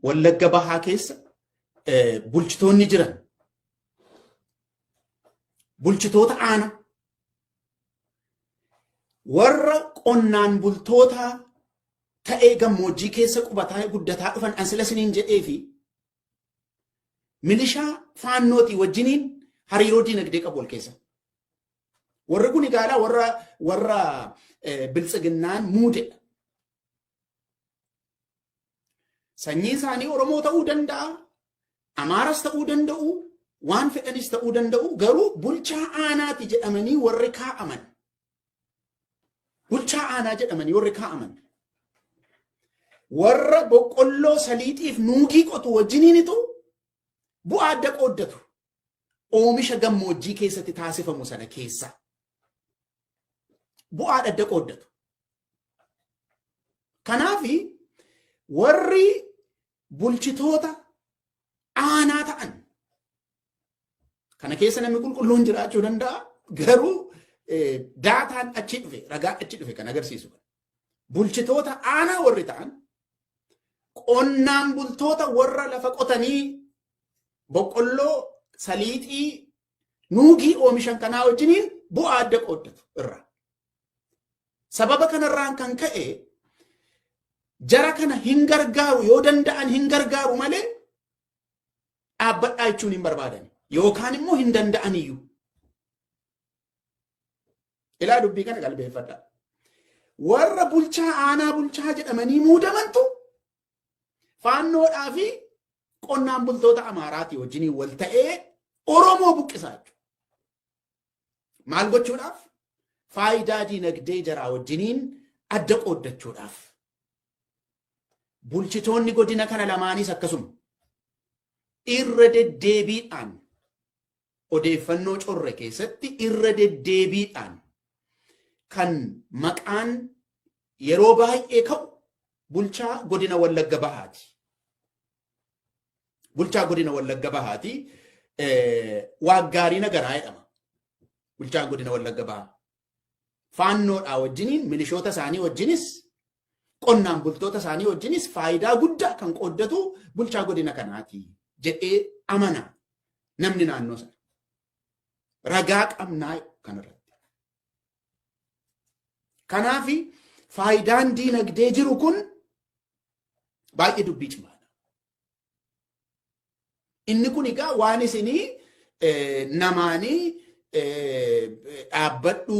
Wallagga Bahaa keessa bulchitoonni jiran bulchitoota aanaa warra qonnaan bultoota ta'ee gammoojjii keessa qubataa guddataa dhufan an sila isiniin jedhee fi milishaa faannootii wajjiniin hariiroo diinagdee qabu wal keessa. Warri kun egaadha warra biltsiginnaan muudedha. Sanyii isaanii Oromoo ta'uu danda'a, Amaaras ta'uu danda'u, waan fedhanis ta'uu danda'u, garuu bulchaa aanaati jedhamanii warri kaa'aman. Bulchaa aanaa jedhamanii warri kaa'aman. Warra boqqolloo saliixiif nuugii qotu wajjiniinitu bu'aa adda qooddatu. Oomisha gammoojjii keessatti taasifamu sana keessa. Bu'aa adda qooddatu. Kanaaf warri bulchitoota aanaa ta'an kana keessa namni qulqulluun jiraachuu danda'a garuu daataan achi dhufe ragaa achi dhufe kan agarsiisu bulchitoota aanaa warri ta'an qonnaan bultoota warra lafa qotanii boqqolloo saliixii nuugii oomishan kanaa wajjiniin bu'aa adda qooddatu irra. Sababa kanarraan kan ka'e jara kana hin gargaaru yoo danda'an hin gargaaru malee dhaabbadhaa jechuun hin barbaadan yookaan immoo hin danda'an iyyuu. Ilaa dubbii kana qalbeeffadha. Warra bulchaa aanaa bulchaa jedhamanii muudamantu faannoodhaa fi qonnaan bultoota Amaaraatii wajjiniin wal ta'ee Oromoo buqqisaa jechuudha. Maal gochuudhaaf? Faayidaa diinagdee jaraa wajjiniin adda qooddachuudhaaf. Bulchitoonni godina kana lamaanis akkasuma. Irra deddeebiidhaan odeeffannoo corre keessatti irra deddeebiidhaan kan maqaan yeroo baay'ee ka'u bulchaa godina Wallagga Bahaati. Bulchaa godina Wallagga Bahaati. Waaggaarii Nagaraa jedhama. Bulchaan godina Wallagga Bahaa. Faannoodhaa wajjiniin milishoota isaanii wajjinis qonnaan bultoota isaanii wajjinis faayidaa guddaa kan qooddatu bulchaa godina kanaati jedhee amana namni naannoo sana. Ragaa qabnaa kanarratti. Kanaaf faayidaan diinagdee jiru kun baay'ee dubbii cimaadha. Inni kun egaa waan isinii namaanii dhaabbadhu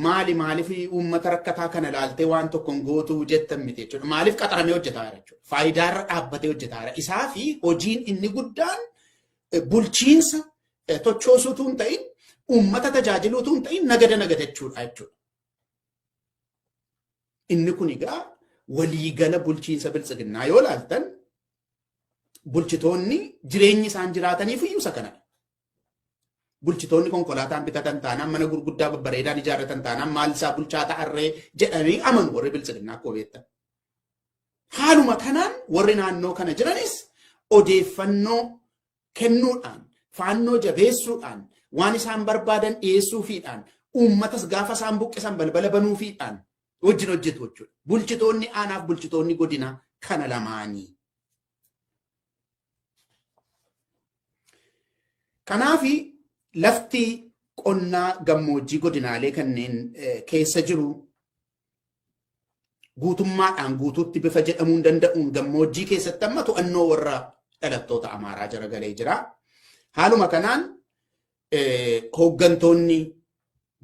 maali maaliif uummata rakkataa kana laaltee waan tokko hin gootu jettan miti jechuudha. Maaliif qaxaramee hojjetaa jira jechuudha. Faayidaarra dhaabbatee hojjetaa jira. Isaa fi hojiin inni guddaan bulchiinsa tochoosuutu hin ta'in uummata tajaajiluutu hin ta'in nagada nagadachuudha jechuudha. Inni kun egaa waliigala bulchiinsa biltsiginnaa yoo laaltan bulchitoonni jireenyi isaan jiraataniif iyyuu isa kanadha. Bulchitoonni konkolaataan bitatan taanaan mana gurguddaa babbareedaan ijaarratan taanaan maal isaa bulchaa ta'arree jedhanii amanu warri biltsiginnaa akkuma beektan. Haaluma kanaan warri naannoo kana jiranis odeeffannoo kennuudhaan, faannoo jabeessuudhaan, waan isaan barbaadan dhiyeessuufiidhaan, uummatas gaafa isaan buqqisan balbala banuufiidhaan wajjin hojjetu jechuudha. Bulchitoonni aanaaf bulchitoonni godinaa kana lamaanii. Kanaafi lafti qonnaa gammoojjii godinaalee kanneen keessa jiru guutummaadhaan guutuutti bifa jedhamuun danda'uun gammoojjii keessatti amma to'annoo warra dhalattoota Amaaraa jara galee jira. Haaluma kanaan hooggantoonni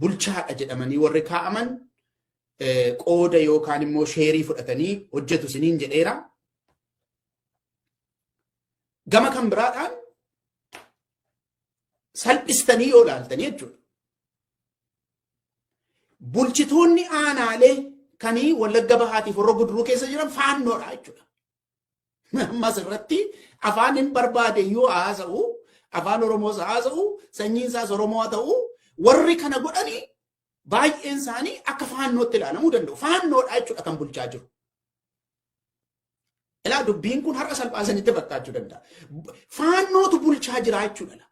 bulchaadha jedhamanii warri kaa'aman qooda yookaan immoo sheerii fudhatanii hojjetu isiniin jedheera. Gama kan biraadhaan salphistanii yoo ilaaltanii jechuudha. Bulchitoonni aanaalee kanii Wallagga Bahaatiif warra Guduruu keessa jiran faannoodha jechuudha. Ammas irratti afaan hin barbaade iyyuu haasa'u, afaan Oromoos haasa'u, sanyiin isaas Oromoo haa ta'u, warri kana godhanii baay'een isaanii akka faannootti ilaalamuu danda'u. Faannoodha jechuudha kan bulchaa jiru. Ilaa dubbiin kun har'a salphaa isinitti fakkaachuu danda'a. Faannootu bulchaa jira jechuudha.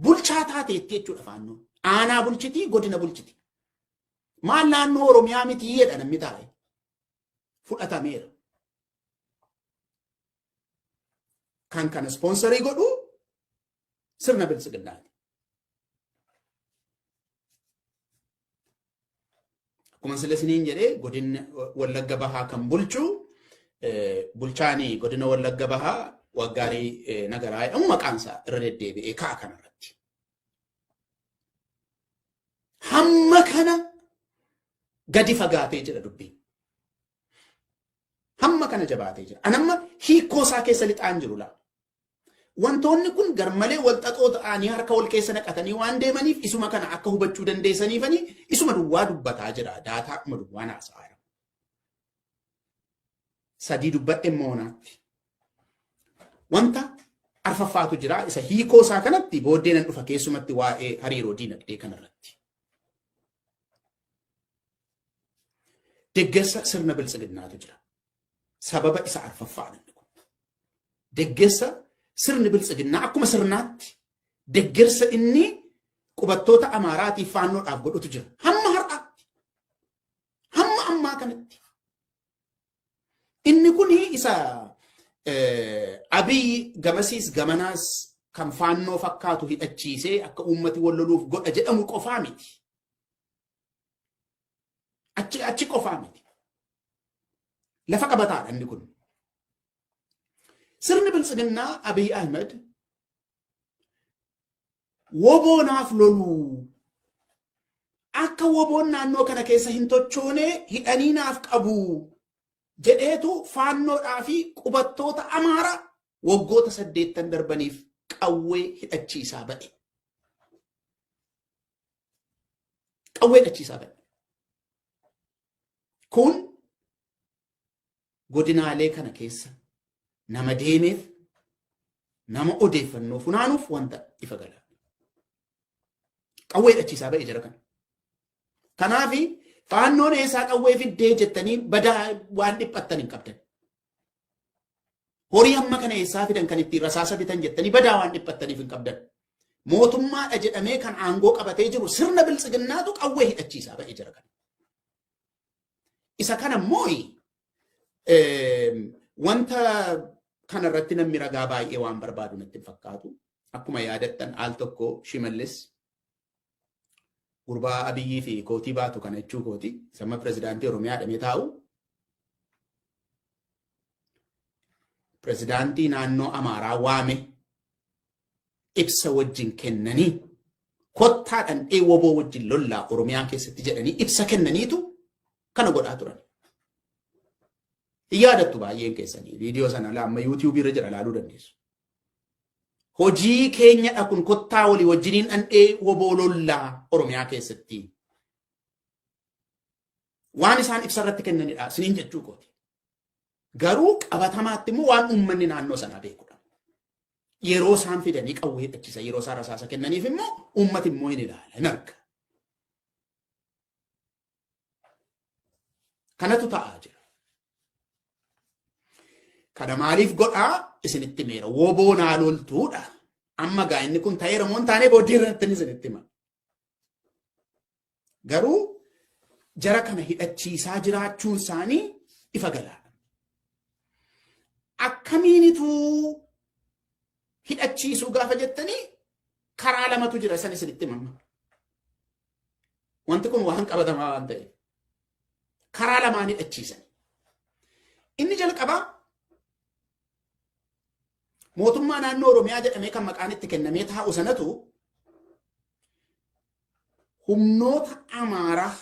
Bulchaa taateetti jechuudha faannoon. Aanaa bulchiti, godina bulchiti. Maal naannoo Oromiyaa miti jedha namni taa'e. Fudhatameera. Kan kana sponsor godhu sirna biltsiginnaati. Akkuma sila isiniin jedhee, godina Wallagga Bahaa kan bulchu, bulchaanii godina Wallagga Bahaa Waggaarii Nagaraa jedhamu, maqaan isaa irra deddeebi'ee ka'a kanarratti. Hamma kana gadi fagaatee jira dubbiin. Hamma kana jabaatee jira. Anamma hiikoo isaa keessa lixaan jiru laa. Wantoonni kun garmalee wal xaxoo ta'anii harka wal keessa naqatanii waan deemaniif, isuma kana akka hubachuu dandeessaniifanii isuma duwwaa dubbataa jira. Daataa akkuma duwwaa naasaa jira. Sadii dubbadhe moonaatti. Wanta arfaffaatu jira. Isa hiikoo isaa kanatti booddee nan dhufa, keessumatti waa'ee hariiroo diinagdee kanarratti. Deggersa sirna biltsiginnaatu jira. Sababa isa arfaffaa namni kun. Deggersa sirni biltsiginnaa akkuma sirnaatti deggersa inni qubattoota Amaaraatiif faannoodhaaf godhutu jira. Hamma har'aatti. Hamma ammaa kanatti. Inni kun isa Abiy gamasiis gamanaas kan faannoo fakkaatu hidhachiisee akka uummati wal loluuf godha jedhamu qofaa miti. Achi achi qofaa miti. Lafa qabataadha inni kun. Sirni biltsiginnaa Abiy Ahmed woboonaaf loluu, akka woboon naannoo kana keessa hin tochoone hidhanii naaf qabu jedheetu faannoodhaa fi qubattoota Amaaraa waggoota 80 darbaniif qawwee hidhachiisaa ba'e. Qawwee hidhachiisaa ba'e. Kun godinaalee kana keessa nama deemeef, nama odeeffannoo funaanuuf wanta ifa gala. Qawwee hidhachiisaa ba'e jira kana. Kanaafi faannoon eessaa qawwee fiddee jettanii badaa waan dhiphattan hin qabdan. Horii hamma kana eessaa fidan kan ittiin rasaasa bitan jettanii badaa waan dhiphattaniif hin qabdan. Mootummaadha jedhamee kan aangoo qabatee jiru sirna biltsiginnaatu qawwee hidhachiisaa ba'e jira kana. Isa kana immoo wanta kanarratti namni ragaa baay'ee waan barbaadu natti hin fakkaatu. Akkuma yaadattan, al tokko Shimallis, gurbaa Abiyyii fi kootii baatu kana jechuu kooti, sama pirezidaantii Oromiyaa dhamee taa'u, pirezidaantii naannoo Amaaraa waame, ibsa wajjin kennanii, kottaa dhandhee woboo wajjin lollaa Oromiyaa keessatti jedhanii ibsa kennaniitu kana godhaa turan. Hin yaadattu baay'een keessanii, viidiyoo sana amma yuutiyuubii irra jira, ilaaluu dandeessu. Hojii keenyadha kun, kottaa walii wajjiniin dhandhee woboo lollaa Oromiyaa keessatti. Waan isaan ibsa irratti kennanidha isiniin jechuu kooti. Garuu qabatamaatti immoo waan uummanni naannoo sanaa beekudha. Yeroo isaan fidanii qawwee hidhachiisan, yeroo isaan rasaasa kennaniif immoo uummati immoo hin ilaala, hin arga. Kanatu ta'aa jira. Kana maaliif godhaa isinitti meera? Woboo naa loltuudha. Amma gaa inni kun ta'eera moo hin taane booddee irratti isinitti hima. Garuu jara kana hidhachiisaa jiraachuun isaanii ifa galaadha. Akkamiinitu hidhachiisuu gaafa jettanii, karaa lamatu jira, san isinitti himama. Wanti kun waan qabatamaa waan ta'eef. Karaa lamaan hidhachiisan. Inni jalqabaa, mootummaa naannoo Oromiyaa jedhamee kan maqaan itti kennamee taa'u sanatu humnoota Amaaraa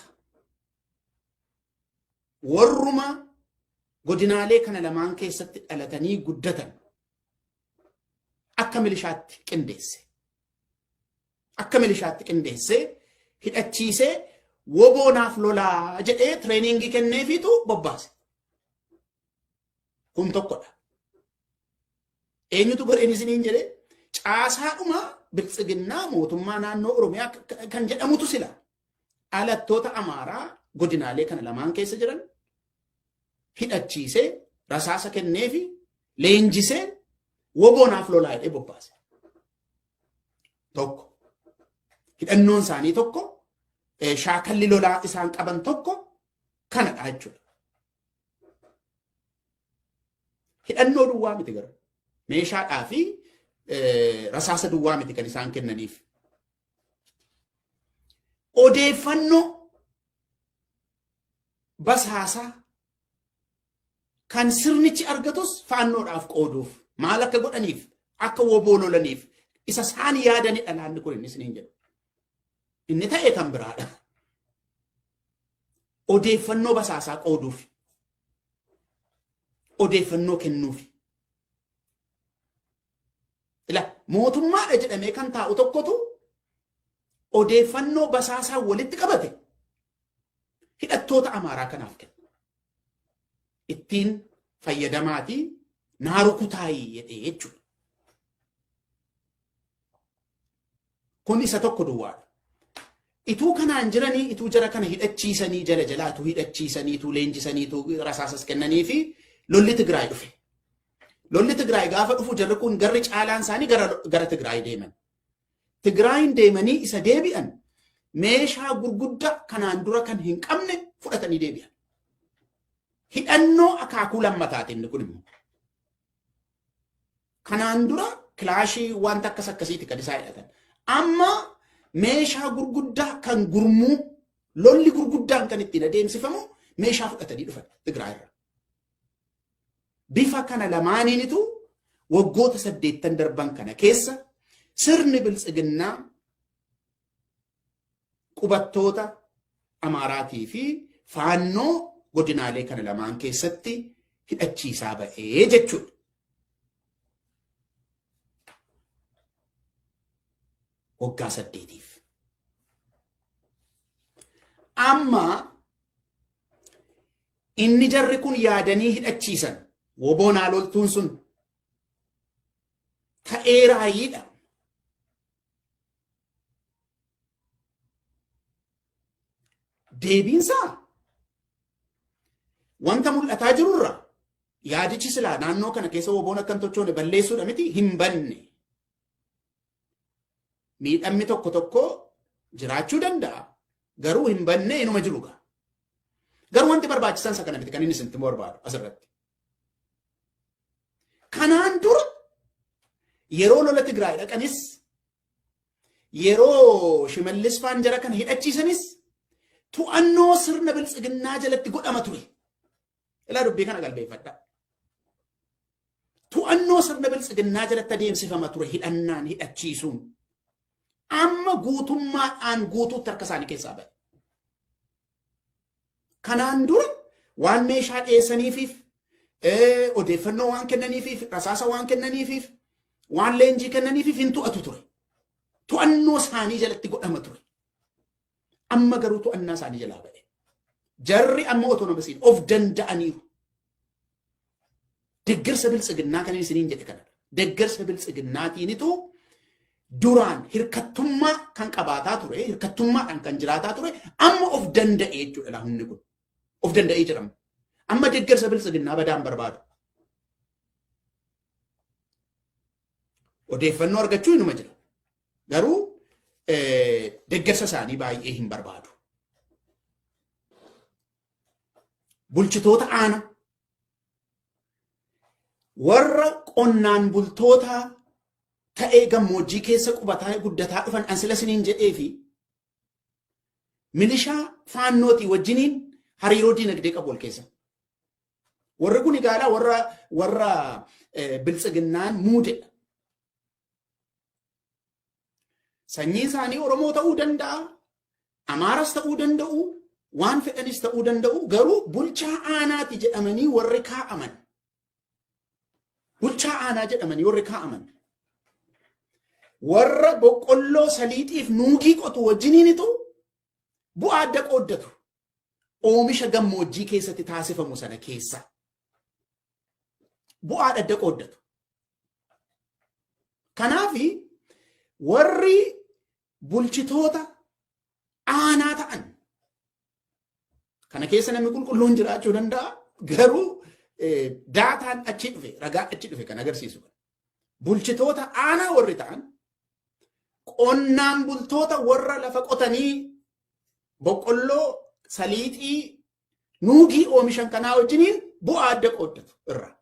warruma godinaalee kana lamaan keessatti dhalatanii guddatan akka milishaatti qindeesse. Akka milishaatti qindeessee hidhachiisee, woboo naaf lolaa jedhee training kenneefiitu bobbaase. Kun tokkodha. Eenyutu godheen isiniin jedhee, caasaadhuma biltsiginnaa mootummaa naannoo Oromiyaa kan jedhamutu sila dhalattoota Amaaraa godinaalee kana lamaan keessa jiran hidhachiisee, rasaasa kenneefi, leenjisee, woboo naaf lolaa jedhee bobbaase. Tokko. Hidhannoon isaanii tokko, shaakalli lolaa isaan qaban tokko kanadha jechuudha. Hidhannoo duwwaa miti garuu. Meeshaadhaa fi rasaasa duwwaa miti kan isaan kennaniif. Odeeffannoo basaasaa kan sirnichi argatus faannoodhaaf qooduuf, maal akka godhaniif, akka woboo lolaniif isa isaan yaadanidha laanni kun inni isiniin jedhu. Inni ta'e kan biraadha. Odeeffannoo basaasaa qooduuf, odeeffannoo kennuuf. Ila mootummaadha jedhamee kan taa'u tokkotu odeeffannoo basaasaa walitti qabate hidhattoota Amaaraa kanaaf kenna. Ittiin fayyadamaatii naa rukutaayii jedhee jechuudha. Kun isa tokko duwwaadha. Ituu kanaan jiranii, ituu jara kana hidhachiisanii, jala jalaa ituu hidhachiisanii, ituu leenjisanii, ituu rasaasas kennanii fi lolli Tigraay dhufe. Lolli Tigraay gaafa dhufu jarri kun garri caalaan isaanii gara Tigraay deeman. Tigraayin deemanii isa deebi'an meeshaa gurguddaa kanaan dura kan hin qabne fudhatanii deebi'an. Hidhannoo akaakuu lammataati inni kun immoo. Kanaan dura kilaashii wanta akkas akkasiiti kan isaa hidhatan. Amma meeshaa gurguddaa kan gurmuu lolli gurguddaan kan ittiin adeemsifamu meeshaa fudhatanii dhufan Tigraay irraa. Bifa kana lamaaniinitu waggoota 8 darban kana keessa sirni biltsiginnaa qubattoota Amaaraatii fi faannoo godinaalee kana lamaan keessatti hidhachiisaa ba'ee jechuudha. Waggaa 8f. Amma inni jarri kun yaadanii hidhachiisan woboonaa loltuun sun ta'eeraayiidha. Deebiinsaa wanta mul'ataa jirurra yaadichi silaa naannoo kana keessa woboon akka hin tochoone balleessuudha miti hin banne. Miidhamni tokko tokko jiraachuu danda'a. Garuu hin banne inuma jiru gaa. Garuu wanti barbaachisan isa kana miti kan inni isinitti barbaadu asirratti. Kanaan dura yeroo lola Tigraay dhaqanis yeroo Shimallis faan jara kana hidhachiisanis to'annoo sirna biltsiginnaa jalatti godhama ture. Ilaa dubbii kana qalbeeffadha. To'annoo sirna biltsiginnaa jalatti adeemsifama ture hidhannaan hidhachiisuun. Amma guutummaadhaan guutuutti harka isaanii keessaa ba'e. Kanaan dura waan meeshaa dhiyeessaniifiif, odeeffannoo waan kennaniifiif, rasaasa waan kennaniifiif, waan leenjii kennaniifiif hin to'atu ture. To'annoo isaanii jalatti godhama ture. Amma garuu to'annaa isaanii jalaa ba'e. Jarri amma otonomasiin of danda'aniiru. Deeggarsa biltsiginnaa kan isiniin jedhe kana. Deeggarsa biltsiginnaatiinitu duraan hirkattummaa kan qabaataa ture, hirkattummaadhaan kan jiraataa ture, amma of danda'e jechuudha laa humni kun. Of danda'ee jedhama. Amma deeggarsa biltsiginnaa badaan barbaadu. Odeeffannoo argachuu inuma jira. Garuu deeggarsa isaanii baay'ee hin barbaadu. Bulchitoota aana warra qonnaan bultoota ta'ee gammoojjii keessa qubataa guddataa dhufan an sila isiniin jedhee fi milishaa faannootii wajjiniin hariiroo diinagdee qabu wal keessa. Warri kun egaa warra biltsiginnaan muudedha. Sanyiin isaanii Oromoo ta'uu danda'a, Amaaras ta'uu danda'u, waan fedhanis ta'uu danda'u, garuu bulchaa aanaati jedhamanii warri kaa'aman. Bulchaa aanaa jedhamanii warri kaa'aman. Warra boqqolloo saliixiif nuugii qotu wajjiniinitu bu'aa adda qooddatu. Oomisha gammoojjii keessatti taasifamu sana keessa. Bu'aa adda qooddatu. Kanaaf warri bulchitoota aanaa ta'an kana keessa namni qulqulluun jiraachuu danda'a. Garuu daataan achi dhufe, ragaa achi dhufe kan agarsiisu. Bulchitoota aanaa warri ta'an qonnaan bultoota warra lafa qotanii boqqolloo, saliixii, nuugii oomishan kanaa wajjiniin bu'aa adda qooddatu irraa.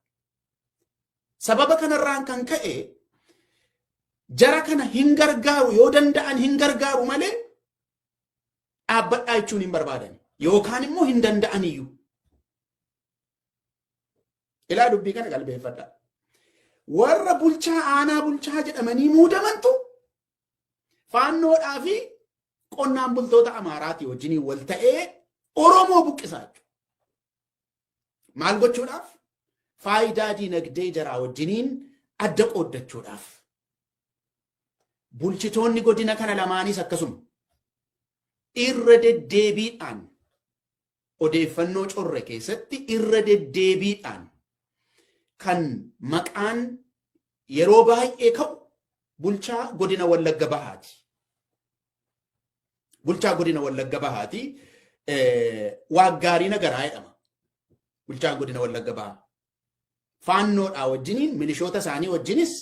Sababa kanarraan kan ka'e jara kana hin gargaaru, yoo danda'an hin gargaaru malee dhaabbadhaa jechuun hin barbaadan yookaan immoo hin danda'aniyyuu. Ilaa, dubbii kana qalbeeffadha. Warra bulchaa aanaa bulchaa jedhamanii muudamantu faannoodhaa fi qonnaan bultoota Amaaraatii wajjiniin wal ta'ee Oromoo buqqisaa jechuudha. Maal gochuudhaaf? Faayidaa diinagdee jaraa wajjiniin adda qooddachuudhaaf. Bulchitoonni godina kana lamaanis akkasuma. Irra deddeebiidhaan odeeffannoo corre keessatti irra deddeebiidhaan kan maqaan yeroo baay'ee ka'u bulchaa godina Wallagga Bahaati. Bulchaa godina Wallagga Bahaati. Waaggaarii Nagaraa jedhama. Bulchaan godina Wallagga Bahaa. Faannoodhaa wajjiniin, milishoota isaanii wajjinis,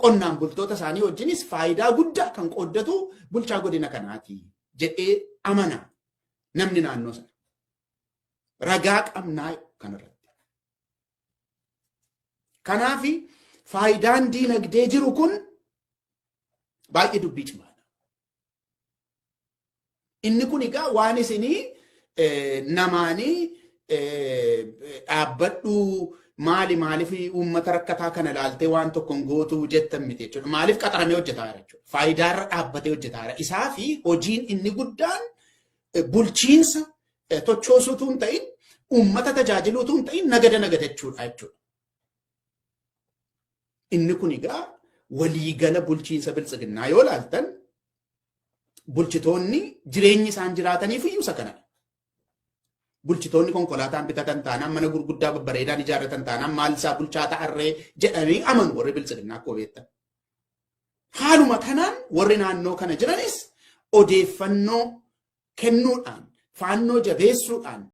qonnaan bultoota isaanii wajjinis faayidaa guddaa kan qooddatu bulchaa godina kanaati jedhee amana namni naannoo sana. Ragaa qabnaa kanarratti. Kanaafi faayidaan diinagdee jiru kun baay'ee dubbii cimaadha. Inni kun egaa waan isinii namaanii dhaabbadhu, maali, maaliif uummata rakkataa kana ilaaltee waan tokko hin gootu jettan miti jechuudha. Maaliif qaxaramee hojjetaa jira jechuudha. Faayidaarra dhaabbatee hojjetaa jira. Isaa fi hojiin inni guddaan bulchiinsa tochoosuutu hin ta'in, uummata tajaajiluutu hin ta'in, nagada nagadachuudha jechuudha. Inni kun egaa waliigala bulchiinsa biltsiginnaa yoo ilaaltan, bulchitoonni jireenyi isaan jiraataniif iyyuu isa kanadha. Bulchitoonni konkolaataan bitatan taanaan, mana gurguddaa babbareedaan ijaarratan taanaan, maal isaa bulchaa ta'arree jedhanii amanu warri biltsiginnaa, akkuma beektan. Haaluma kanaan warri naannoo kana jiranis odeeffannoo kennuudhaan, faannoo jabeessuudhaan